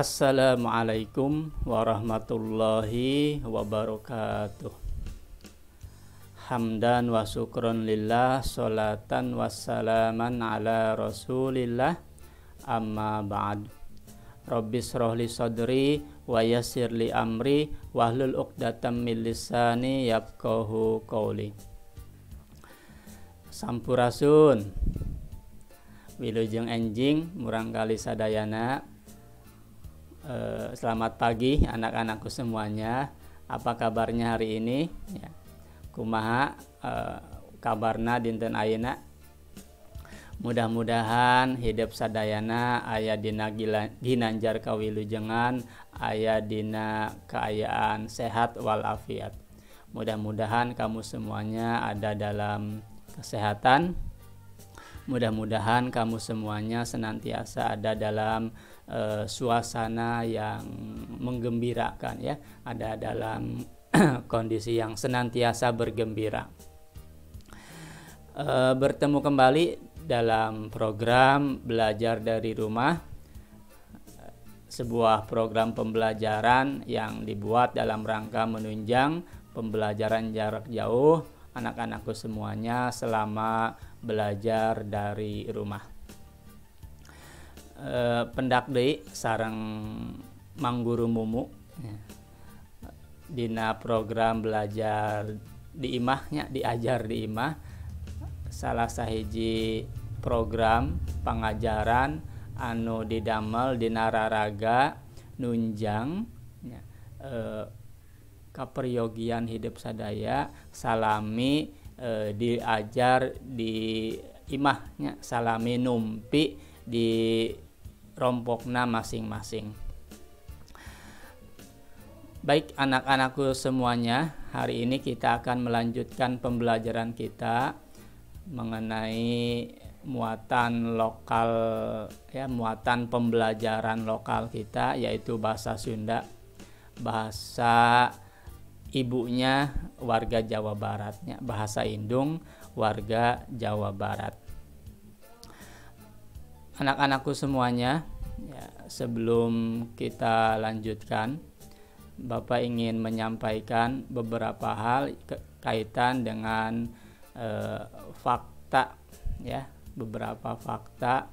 Assalamualaikum warahmatullahi wabarakatuh. Hamdan wa syukron lillah, salatan wassalaman ala rasulillah, amma ba'd. Rabbi shrah li sadri wa yassir li amri wahlul 'uqdatam min lisani yafqahu qawli. Sampurasun. Wilujeng enjing murangkali sadayana. Selamat pagi anak-anakku semuanya. Apa kabarnya hari ini? Ya. Kumaha kabarna dinten ayeuna? Mudah-mudahan hidup sadayana aya dina ginanjar kawilujengan, aya dina kaayaan sehat walafiat. Mudah-mudahan kamu semuanya ada dalam kesehatan. Mudah-mudahan kamu semuanya senantiasa ada dalam suasana yang menggembirakan, ya, ada dalam kondisi yang senantiasa bergembira. Bertemu kembali dalam program Belajar dari Rumah, sebuah program pembelajaran yang dibuat dalam rangka menunjang pembelajaran jarak jauh anak-anakku semuanya selama belajar dari rumah. Pendak deui sareng Mang Guru Mumu ya. Dina program belajar di imahnya, diajar di imah, salah sahiji program pangajaran anu didamel dina raraga nunjang ya, kaperyogian hidup sadaya salami diajar di imahnya, salami numpi di rompokna masing-masing. Baik anak-anakku semuanya, hari ini kita akan melanjutkan pembelajaran kita mengenai muatan lokal, ya, muatan pembelajaran lokal kita, yaitu bahasa Sunda, bahasa ibunya warga Jawa Baratnya, bahasa indung warga Jawa Barat. Anak-anakku semuanya, ya, sebelum kita lanjutkan, Bapak ingin menyampaikan beberapa hal kaitan dengan fakta, ya, beberapa fakta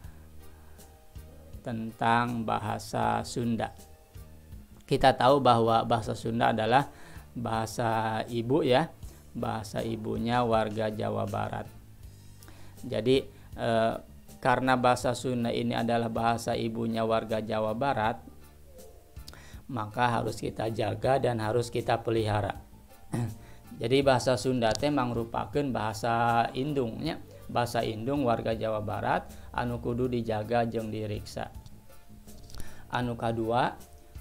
tentang bahasa Sunda. Kita tahu bahwa bahasa Sunda adalah bahasa ibu, ya, bahasa ibunya warga Jawa Barat. Jadi karena bahasa Sunda ini adalah bahasa ibunya warga Jawa Barat, maka harus kita jaga dan harus kita pelihara. Jadi bahasa Sunda teh mangrupakeun bahasa indungnya, bahasa indung warga Jawa Barat anu kudu dijaga jeung diriksa. Anu kadua,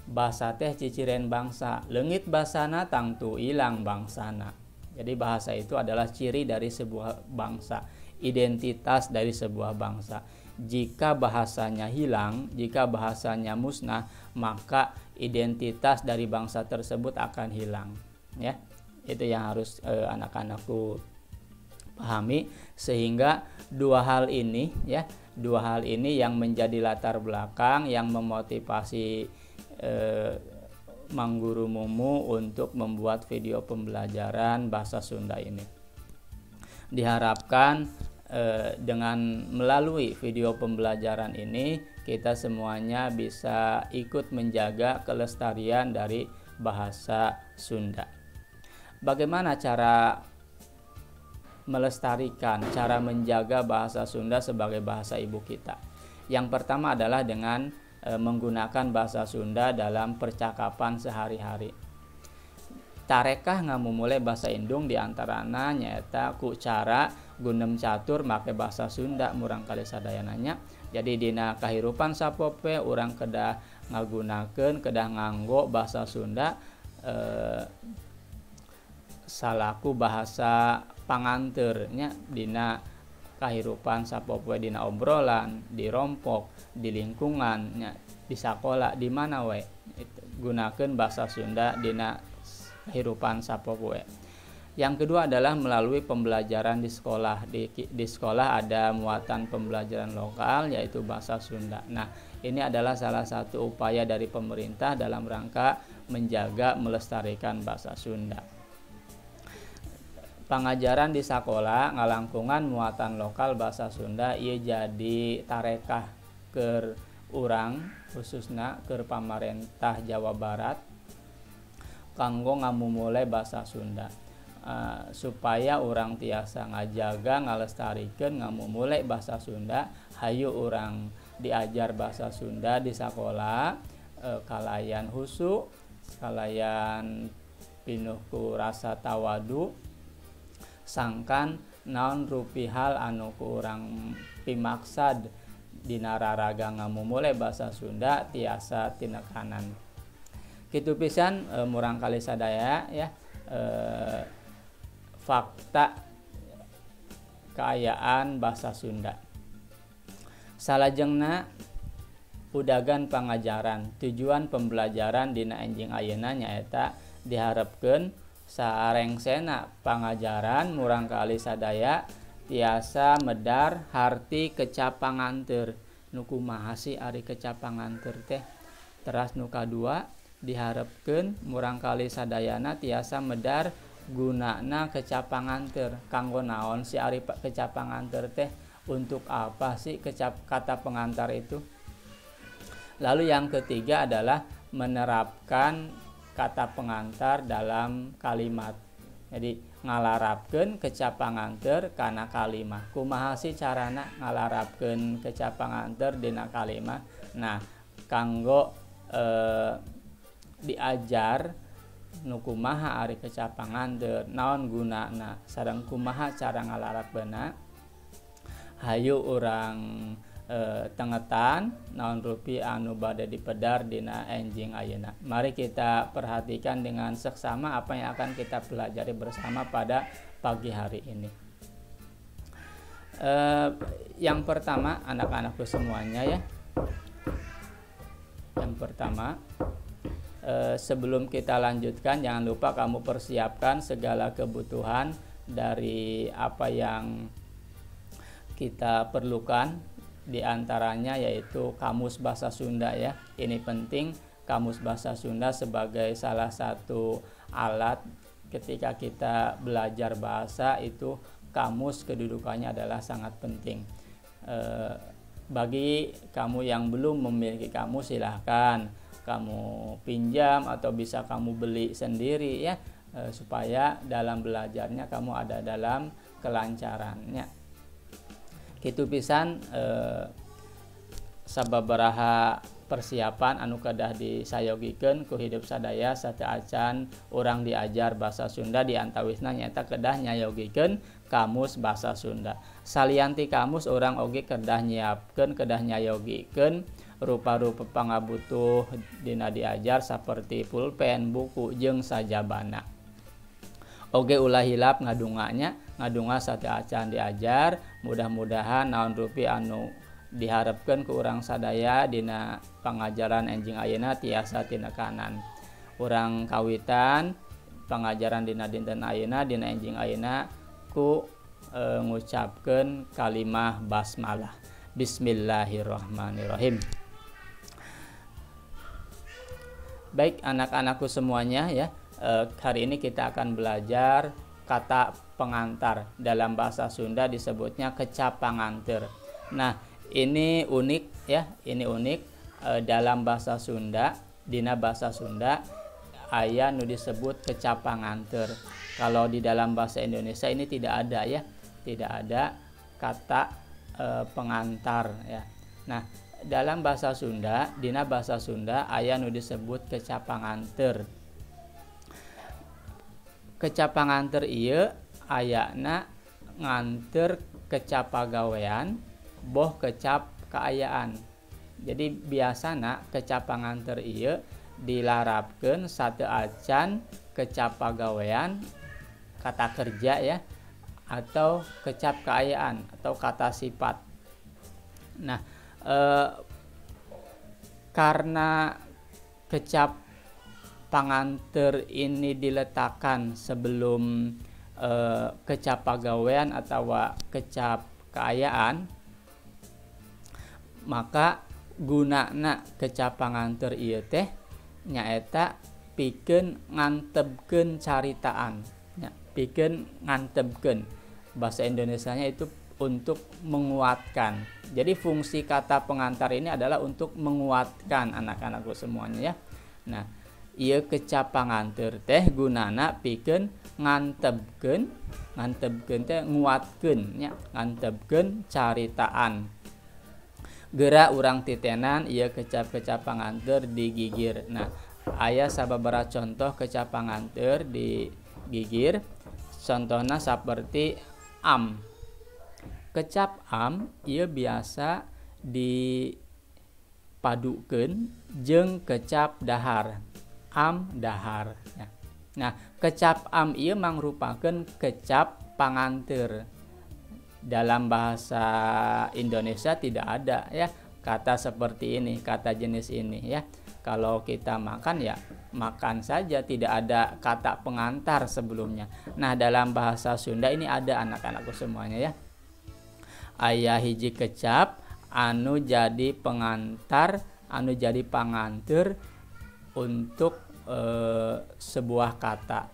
bahasa teh ciciren bangsa, leungit basana tangtu ilang bangsana. Jadi bahasa itu adalah ciri dari sebuah bangsa, identitas dari sebuah bangsa. Jika bahasanya hilang, jika bahasanya musnah, maka identitas dari bangsa tersebut akan hilang, ya. Itu yang harus anak-anakku pahami, sehingga dua hal ini, ya, dua hal ini yang menjadi latar belakang yang memotivasi Mang Guru Mumu untuk membuat video pembelajaran bahasa Sunda ini. Diharapkan dengan melalui video pembelajaran ini kita semuanya bisa ikut menjaga kelestarian dari bahasa Sunda. Bagaimana cara melestarikan, cara menjaga bahasa Sunda sebagai bahasa ibu kita? Yang pertama adalah dengan menggunakan bahasa Sunda dalam percakapan sehari-hari. Tarekah ngamumule bahasa indung diantarana nyaeta ku cara gunem catur make bahasa Sunda murangkali sadayananya. Jadi dina kahirupan sapopoe urang kedah ngagunakeun, kedah nganggo bahasa Sunda salaku bahasa panganteur nya dina kahirupan sapopoe, dina obrolan, di rompok, di lingkungan nya, di sakola, di mana we itu, gunakeun bahasa Sunda dina kehidupan sapopoe. Yang kedua adalah melalui pembelajaran di sekolah. Di sekolah ada muatan pembelajaran lokal, yaitu bahasa Sunda. Nah, Ini adalah salah satu upaya dari pemerintah dalam rangka menjaga, melestarikan bahasa Sunda. Pangajaran di sekolah ngalangkungan muatan lokal bahasa Sunda ieu jadi tarekah keur urang, khususna keur pamarentah Jawa Barat, kanggo ngamumule bahasa Sunda, supaya urang tiasa ngajaga, ngalestarikeun, ngamumule bahasa Sunda. Hayu urang diajar bahasa Sunda di sekolah, kalayan husu, kalayan pinuh ku rasa tawadu, sangkan naon rupi hal anu ku urang pimaksad dina raraga ngamumule bahasa Sunda tiasa tinekanan. Kitu pisan, murangkalih sadaya ya, fakta kaayaan bahasa Sunda. Salajengna udagan pangajaran. Tujuan pembelajaran dina enjing ayeuna nyaeta diharepkeun sarengsena pangajaran murangkalih sadaya tiasa medar harti kecap panganteur. Nu kumaha sih ari kecap panganteur teh? Teras nu kadua, diharepkeun murangkalih sadayana tiasa medar gunana kecap panganteur. Kanggo naon sih ari kecap panganteur teh? Untuk apa sih kecap kata pengantar itu? Lalu yang ketiga adalah menerapkan kata pengantar dalam kalimat. Jadi ngalarapkeun kecap panganteur kana kalimah. Kumaha sih carana ngalarapkeun kecap panganteur dina kalimah? Nah, kanggo diajar nu kumaha ari kecap panganteur, naon gunana, sareng kumaha cara ngalarapkeunna. Hayu urang tengetan naon rupi anu bade dipedar dina enjing ayeuna. Mari kita perhatikan dengan seksama apa yang akan kita pelajari bersama pada pagi hari ini. Yang pertama, anak-anakku semuanya ya. Yang pertama, sebelum kita lanjutkan, jangan lupa kamu persiapkan segala kebutuhan dari apa yang kita perlukan, di antaranya yaitu kamus bahasa Sunda ya. Ini penting, kamus bahasa Sunda sebagai salah satu alat ketika kita belajar bahasa, itu kamus kedudukannya adalah sangat penting. Bagi kamu yang belum memiliki kamus, silahkan kamu pinjam atau bisa kamu beli sendiri ya, supaya dalam belajarnya kamu ada dalam kelancarannya. Kitu pisan, sababaraha persiapan anu kedah disayogikeun ku hidup sadaya sateuacan urang diajar bahasa Sunda, di antawisna nyaeta kedah nyayogikeun kamus bahasa Sunda. Salian ti kamus, urang oge kedah nyiapkeun, kedah nyayogikeun rupa-rupa pangabutuh dina diajar saperti pulpen, buku jeung sajabana. Oge ulah hilap ngadunganya, ngadunga sateuacan diajar. Mudah-mudahan naon rupi anu diharapkeun ku urang sadaya dina pangajaran enjing ayeuna tiasa tinekanan. Urang kawitan pangajaran dina dinten ayeuna, dina enjing ayeuna ku ngucapkeun kalimah basmalah. Bismillahirrahmanirrahim. Baik anak-anakku semuanya ya, hari ini kita akan belajar kata pengantar. Dalam bahasa Sunda disebutnya kecap panganteur. Nah, ini unik ya, ini unik, dalam bahasa Sunda, dina bahasa Sunda aya nu disebut kecap panganteur. Kalau di dalam bahasa Indonesia ini tidak ada ya, tidak ada kata pengantar ya. Nah, dalam bahasa Sunda, dina bahasa Sunda aya nu disebut kecap panganteur. Kecap panganteur ieu ayana nganteur kecap pagawean boh kecap kaayaan. Jadi biasana kecap panganteur ieu dilarapkeun sateuacan kecap pagawean kata kerja ya, atau kecap kaayaan atau kata sifat. Nah, karena kecap panganteur ini diletakkan sebelum kecap pagawean atau kecap kaayaan, maka Gunana kecap panganteur ieu teh nyaeta pikeun ngantebkeun caritaan nya, pikeun ngantebkeun. Bahasa Indonesianya itu untuk menguatkan. Jadi fungsi kata pengantar ini adalah untuk menguatkan anak-anakku semuanya ya. Nah, ieu kecap panganteur teh gunana pikeun ngantebkeun, ngantebkeun teh nguatkeun nya, ngantebkeun caritaan. Geura urang titenan ieu kecap-kecap panganteur digigir. Nah, aya sababaraha contoh kecap panganteur digigir. Contohna seperti am. Kecap am ieu biasa dipadukeun jeung kecap dahar. Am dahar. Nah, kecap am ieu mangrupakeun kecap panganteur. Dalam bahasa Indonesia tidak ada ya kata seperti ini, kata jenis ini ya. Kalau kita makan ya makan saja, tidak ada kata pengantar sebelumnya. Nah, dalam bahasa Sunda ini ada anak-anakku semuanya ya. Aya hiji kecap anu jadi pengantar, anu jadi panganteur untuk sebuah kata,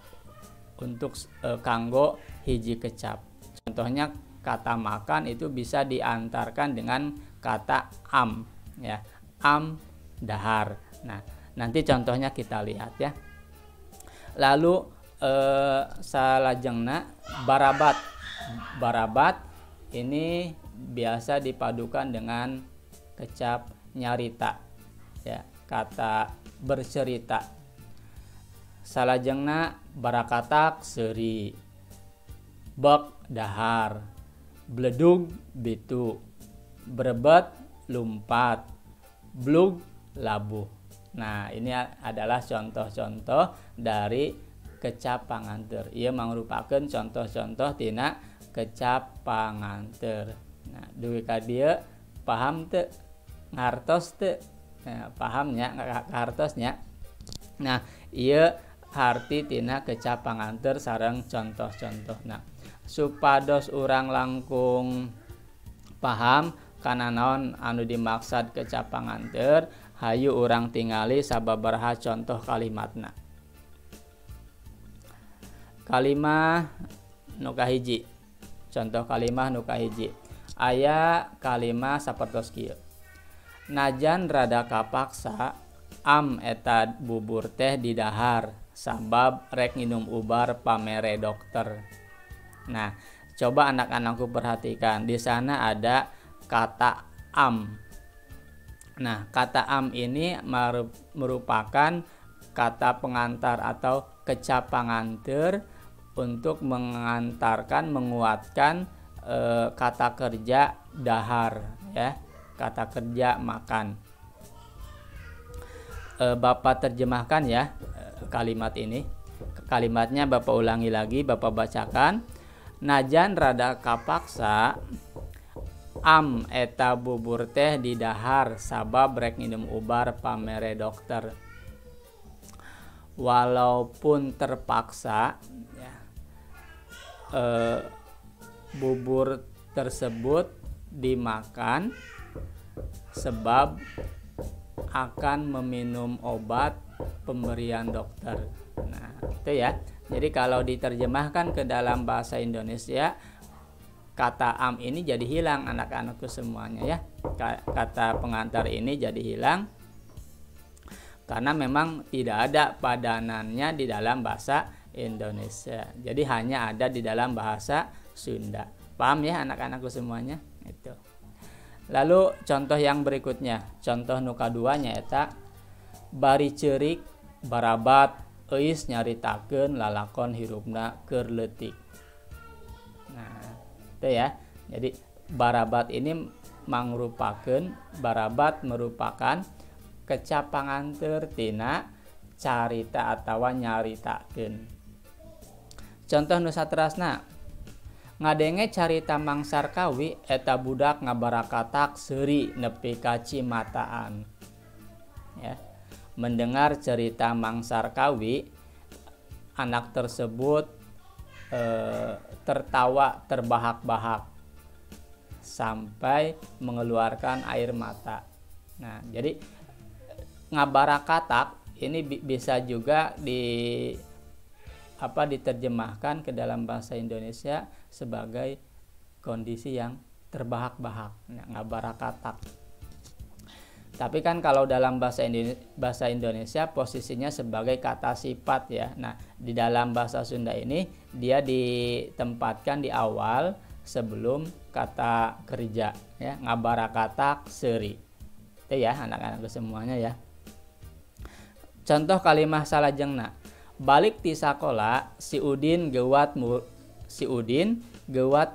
untuk kanggo hiji kecap. Contohnya kata makan itu bisa diantarkan dengan kata am ya, am dahar. Nah, nanti contohnya kita lihat ya. Lalu salajengna barabat. Barabat ini biasa dipadukan dengan kecap nyarita ya, kata bercerita. Salajengna barakatak seuri, bek dahar, bledug bitu, brebet lumpat, blug labuh. Nah, ini adalah contoh-contoh dari kecap panganteur. Ieu mangrupakeun contoh-contoh tina kecap panganteur. Nah, dugi ka dieu paham teu? Ngartos teu? Nah, paham nya, ngartos nya. Nah, ieu harti tina kecap panganteur sareng contoh-contoh. Nah, supados urang langkung paham kana naon anu dimaksad kecap panganteur, hayu urang tingali sababaraha contoh kalimatna. Kalimah nu kahiji. Contoh kalimah nu kahiji. Aya kalimah sapertos kieu. Najan rada kapaksa am eta bubur teh didahar sabab rek nginum ubar pamere dokter. Nah, coba anak-anakku perhatikan, di sana ada kata am. Nah, kata am ini merupakan kata pengantar atau kecap panganteur untuk mengantarkan, menguatkan kata kerja dahar ya, kata kerja makan. Bapak terjemahkan ya kalimat ini. Kalimatnya Bapak ulangi lagi, Bapak bacakan. Najan rada kapaksa am eta bubur teh didahar sabab rek nginum ubar pamere dokter. Walaupun terpaksa ya, bubur tersebut dimakan sebab akan meminum obat pemberian dokter. Nah, itu ya. Jadi kalau diterjemahkan ke dalam bahasa Indonesia, kata am ini jadi hilang anak-anakku semuanya ya. Kata pengantar ini jadi hilang karena memang tidak ada padanannya di dalam bahasa Indonesia. Jadi hanya ada di dalam bahasa Sunda. Paham ya anak-anakku semuanya? Itu. Lalu contoh yang berikutnya, contoh nu kadua nyaeta bari ceurik barabat euis nyaritakeun lalakon hirupna keur leutik. Nah, itu ya. Jadi barabat ini mangrupakeun, barabat merupakan kecap panganteur tina carita atawa nyaritakeun. Contoh nu saterasna, ngadenge carita Mang Sarkawi eta budak ngabarakatak seuri nepi ka cimataan. Ya. Mendengar cerita Mang Sarkawi, anak tersebut tertawa terbahak-bahak sampai mengeluarkan air mata. Nah, jadi ngabarakatak ini bisa juga diterjemahkan ke dalam bahasa Indonesia sebagai kondisi yang terbahak-bahak, nah, ngabarakatak. Tapi kan kalau dalam bahasa Indonesia posisinya sebagai kata sifat ya. Nah, di dalam bahasa Sunda ini dia ditempatkan di awal sebelum kata kerja ya, ngabarakatak seuri. Itu ya anak-anakku semuanya ya. Contoh kalimah salajengna. Balik ti sakola si Udin geuwat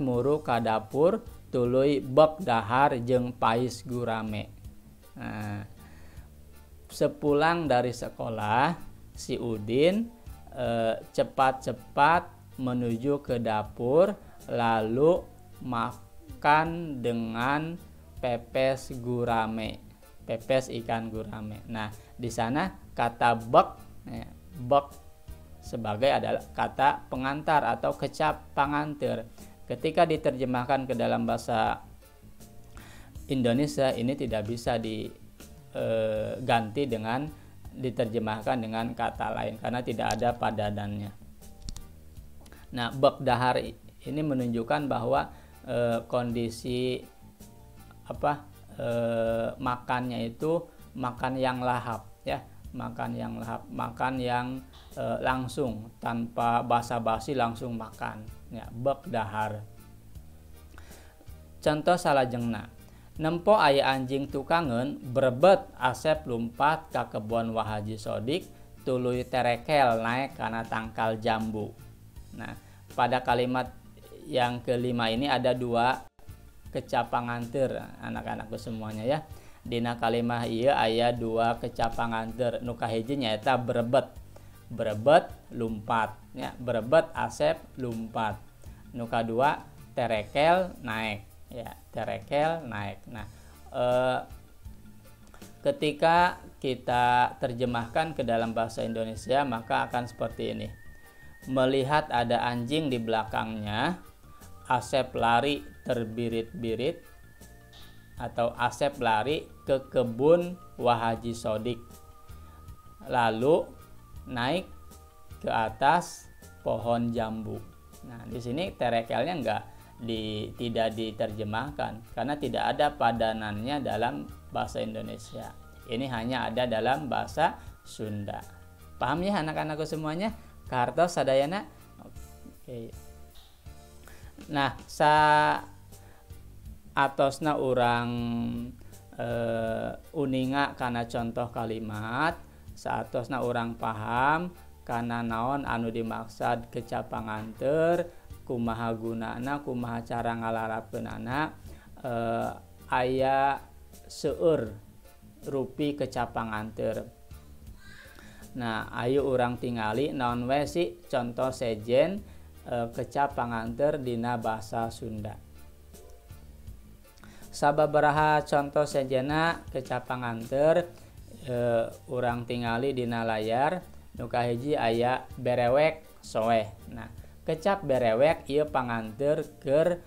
muru ka dapur tuluy bek dahar jeung pais gurame. Nah, sepulang dari sekolah si Udin cepat-cepat menuju ke dapur lalu makan dengan pepes gurame, pepes ikan gurame. Nah, di sana kata bek, ya, bek sebagai adalah kata pengantar atau kecap panganteur. Ketika diterjemahkan ke dalam bahasa Indonesia ini tidak bisa diganti dengan diterjemahkan dengan kata lain karena tidak ada padanannya. Nah, bek dahar ini menunjukkan bahwa kondisi makannya itu makan yang lahap ya, makan yang lahap, makan yang langsung tanpa basa-basi, langsung makan ya, bek dahar. Contoh salajengna. Nempo aya anjing tukangeun brebet Asep lumpat ka kebon Wa Haji Sodik tuluy terekel naik kana tangkal jambu. Nah, pada kalimat yang kelima ini ada dua kecap panganteur anak-anakku semuanya ya. Dina kalimah ieu aya dua kecap panganteur. Nu kahiji nyaeta brebet. Brebet lumpat ya, brebet Asep lumpat. Nu kadua terekel naik. Ya, terekel naik. Nah, ketika kita terjemahkan ke dalam bahasa Indonesia maka akan seperti ini. Melihat ada anjing di belakangnya, Asep lari terbirit-birit atau Asep lari ke kebun Wa Haji Sodik. Lalu naik ke atas pohon jambu. Nah, di sini terekelnya enggak tidak diterjemahkan karena tidak ada padanannya dalam bahasa Indonesia. Ini hanya ada dalam bahasa Sunda. Paham ya anak-anakku semuanya? Kartos sadayana? Oke. Nah, sa atosna urang uninga kana contoh kalimat, saatosna urang paham kana naon anu dimaksud kecap panganteur, kumaha gunana, kumaha cara ngalarapkeunana, aya seueur rupi kecap panganteur. Nah, ayo urang tingali naon we sih contoh sejen kecap panganteur dina bahasa Sunda. Sababaraha contoh sejena kecap panganteur urang tingali dina layar. Nu kahiji aya berewek soeh. Nah, kecap berewek ieu panganteur keur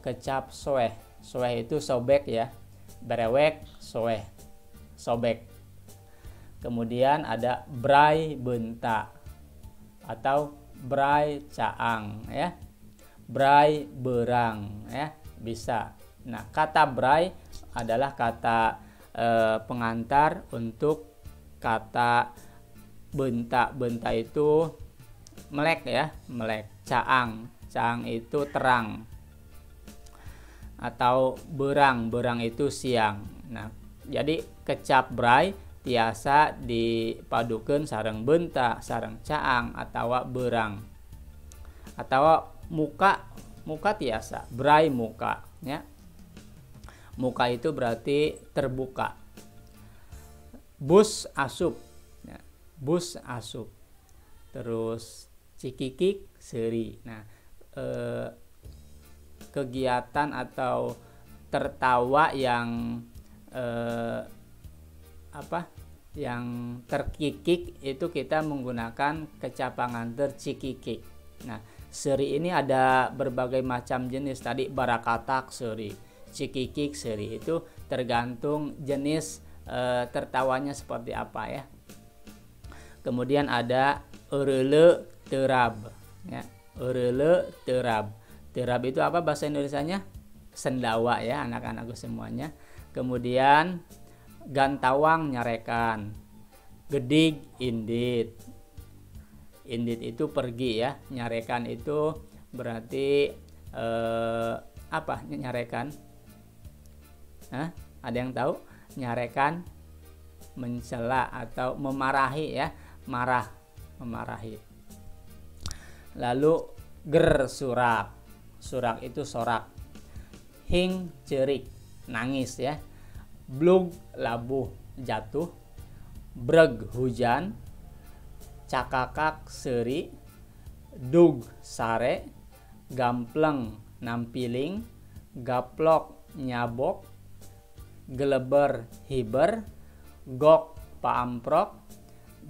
kecap soeh. Soeh itu sobek ya. Berewek soeh, sobek. Kemudian ada brai benta atau brai caang ya. Brai berang ya, bisa. Nah, kata brai adalah kata pengantar untuk kata benta. Benta itu melek ya, melek. Caang, caang itu terang. Atau berang, berang itu siang. Nah, jadi kecap brai tiasa dipadukeun sareng benta, sareng caang atawa berang. Atawa muka, muka tiasa, brai muka ya. Muka itu berarti terbuka. Bus asup ya, bus asup. Terus cikikik seuri. Nah, kegiatan atau tertawa yang yang terkikik itu kita menggunakan kecap panganteur cikikik. Nah, seuri ini ada berbagai macam jenis. Tadi barakatak seuri, Cikikik seuri. Itu tergantung jenis tertawanya seperti apa ya. Kemudian ada eureuleu teurab ya. Eureuleu teurab. Teurab itu apa bahasa Indonesianya? Sendawa ya anak-anakku semuanya. Kemudian gantawang nyarekan, gedig indit. Indit itu pergi ya, nyarekan itu berarti apa nyarekan? Hah? Ada yang tahu? Nyarekan mencela atau memarahi ya, marah, memarahi. Lalu ger surak, surak itu sorak. Hing cerik, nangis ya. Blug labuh, jatuh. Breg hujan. Cakakak seuri, dug sare, gampleng nampiling, gaplok nyabok, geleber hiber, gok paamprok,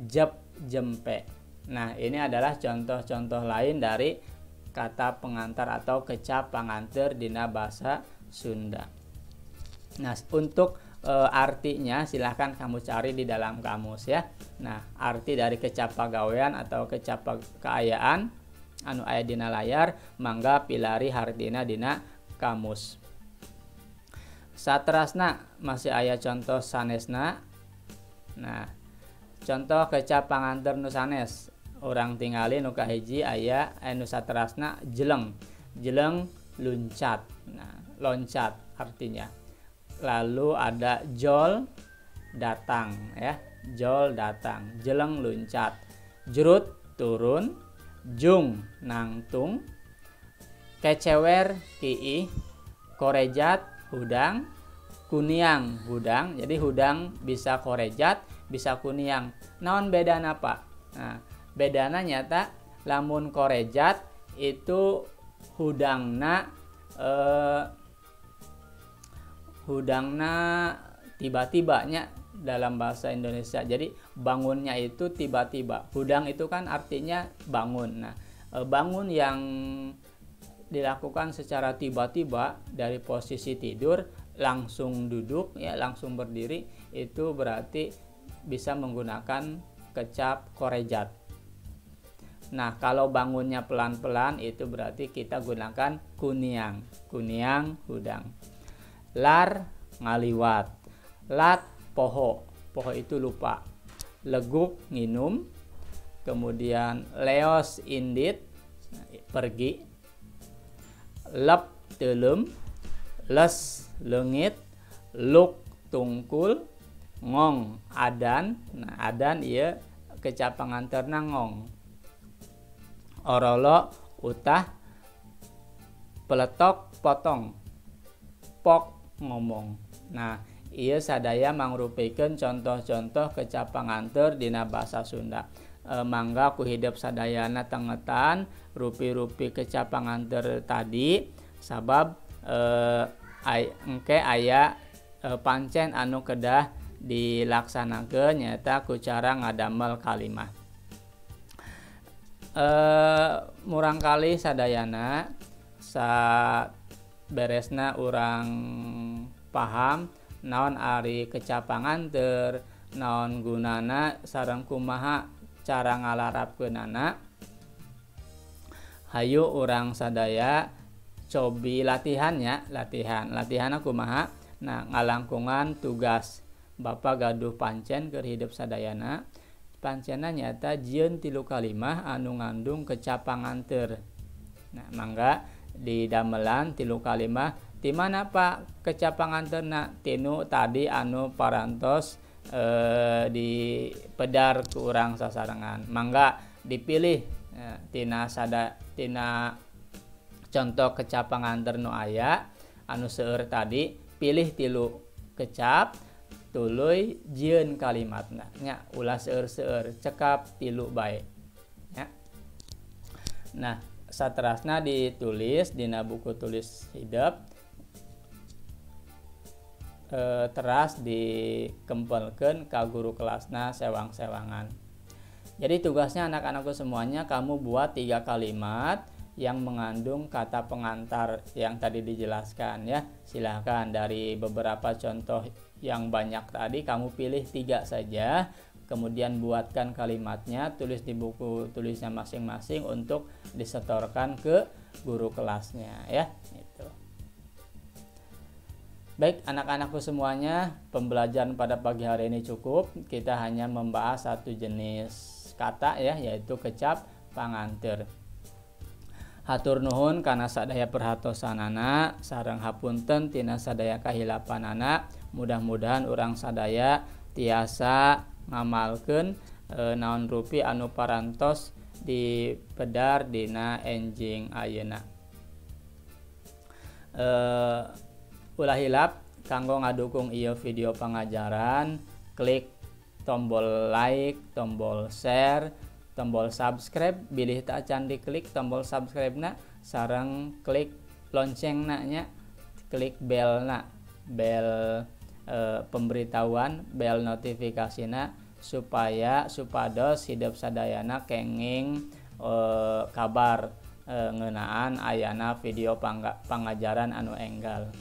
jep jempe. Nah, ini adalah contoh-contoh lain dari kata pengantar atau kecap panganteur dina bahasa Sunda. Nah, untuk artinya silahkan kamu cari di dalam kamus ya. Nah, arti dari kecap pagawean atau kecap kaayaan anu aya dina layar, mangga pilari hartina dina kamus. Saterasna masih aya contoh sanesna. Nah, contoh kecap panganteur nu sanes, urang tingali nu kahiji aya nu saterasna jeleng. Jeleng luncat. Nah, loncat artinya. Lalu ada jol datang ya, jol datang, jeleng luncat, jrut turun, jung nangtung, kecewer kiih, korejat hudang, kuniang hudang. Jadi hudang bisa korejat, bisa kuniang. Naon bedana Pak? Nah, bedana nyata lamun korejat itu hudangna hudangna tiba-tibanya dalam bahasa Indonesia. Jadi bangunnya itu tiba-tiba. Hudang itu kan artinya bangun. Nah, bangun yang dilakukan secara tiba-tiba dari posisi tidur langsung duduk ya, langsung berdiri, itu berarti bisa menggunakan kecap korejat. Nah, kalau bangunnya pelan-pelan itu berarti kita gunakan kuniang. Kuniang hudang. Lar ngaliwat, lat poho, poho itu lupa, leguk nginum, kemudian leos indit pergi, lep teuleum, les leungit, luk tungkul, ngong adan. Nah, adan ieu kecap panganteurna ngong. Orolo utah, peletok potong, pok ngomong. Nah, ieu sadaya mangrupikeun contoh-contoh kecap panganteur dina bahasa Sunda. Mangga ku hidep sadayana tengetan rupi-rupi kecap panganteur tadi, sabab engke aya pancen anu kedah dilaksanakeun nyaeta ku cara ngadamel kalimah. Murangkalih sadayana sa beresna urang paham naon ari kecap panganteur, naon gunana sareng kumaha cara ngalarapkeunana. Hayu urang sadaya cobi latihannya, latihan. Latihanna kumaha? Nah, ngalangkungan tugas. Bapak gaduh pancen keur hidup sadayana. Pancena nyata jieun 3 kalimah anu ngandung kecap panganteur. Nah, mangga di damelan 3 kalimah. Di mana Pak kecap panganteurna? Tinu tadi anu parantos di pedar ku urang sasarengan. Mangga dipilih tina sada tina contoh kecap panganteur nu aya anu seueur tadi, pilih 3 kecap tuluy jieun kalimatna nya, ulah seueur-seueur, cekap 3 bae nya. Nah, saterasna ditulis dina buku tulis hidep, teras dikempelkeun ka guru kelasna sewang-sewangan. Jadi tugasnya anak-anakku semuanya, kamu buat 3 kalimat yang mengandung kata pengantar yang tadi dijelaskan ya. Silahkan dari beberapa contoh yang banyak tadi kamu pilih 3 saja, kemudian buatkan kalimatnya, tulis di buku tulisnya masing-masing untuk disetorkan ke guru kelasnya ya. Itu. Baik anak-anakku semuanya, pembelajaran pada pagi hari ini cukup. Kita hanya membahas satu jenis kata ya, yaitu kecap panganteur. Hatur nuhun kana sadaya perhatosanana, sareng hapunten tina sadaya kahilapanana. Mudah-mudahan urang sadaya tiasa ngamalkeun naon rupi anu parantos dipedar dina enjing ayeuna. Ulah hilap kanggo ngadukung ieu video pangajaran, klik tombol like, tombol share, tombol subscribe, bilih tak acan diklik tombol subscribe na, sareng klik lonceng na nya, klik bel na, bel pemberitahuan, bel notifikasi na, supaya supados hidup sadayana kenging kabar ngeunaan ayana video pangajaran anu enggal,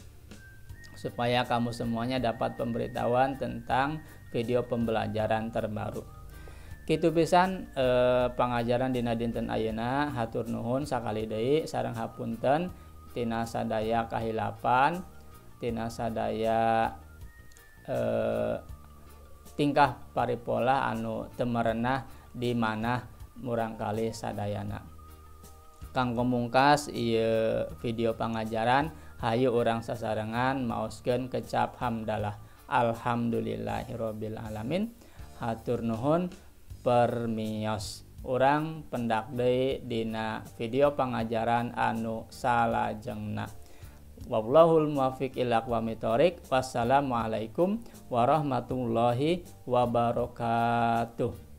supaya kamu semuanya dapat pemberitahuan tentang video pembelajaran terbaru. Kitu pisan pangajaran dina dinten ayeuna. Hatur nuhun sakali deui sareng hapunten tina sadaya kahilapan, tina sadaya tingkah paripolah anu teu merenah di manah murangkalih sadayana. Kanggo mungkas ieu video pangajaran, hayu urang sasarengan maoskeun kecap hamdalah. Alhamdulillahirabbil alamin. Hatur nuhun permios. Urang pendak deui dina video pangajaran anu salajengna. Wallahul muwaffiq ila aqwamit thoriq. Wassalamualaikum warahmatullahi wabarakatuh.